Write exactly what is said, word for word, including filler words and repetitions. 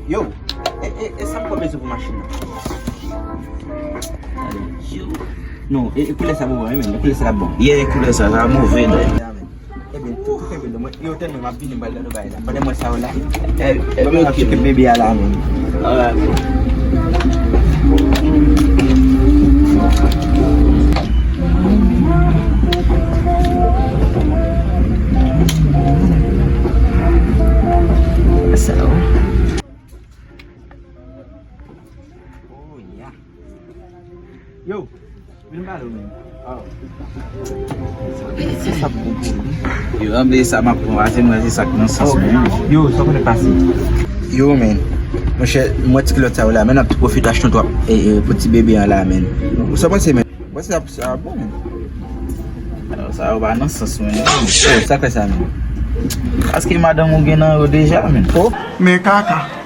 Yo, e, e, e sa m pran bezwen pou machin nan? Yo. Non, e, e koulè sa bon, wi, men. E koulè sa la bon. Yeah, e koulè sa, sa move, non. Ebyen, tou, tou kenbe non. Mwen, yo, tann mwen, m ap vini, m pral gade bay la. Pandan mwen sa yo la. E, e, ban m ap tcheke bebe a la, men. Alright. So. Oh, yeah. Yo, vin pale w menm. Se sa k bon pou ou. Yo, anble sa m ap pran, se mwen, se sa k nan sans mwen. Yo, sa w konnen pase. Yo, men. Monchè, mwen ti kilòt sa yo la, men n ap tou pwofite achte yon twòp, e, e, pou ti bebe an la, men. Sa w panse, men? Mwen se ap sa bon, men. Sa yo pa nan sans mwen, non. Oh, sa k fè sa, men? Paske madanm ou gen nan yo deja, men. Oh. Men kaka.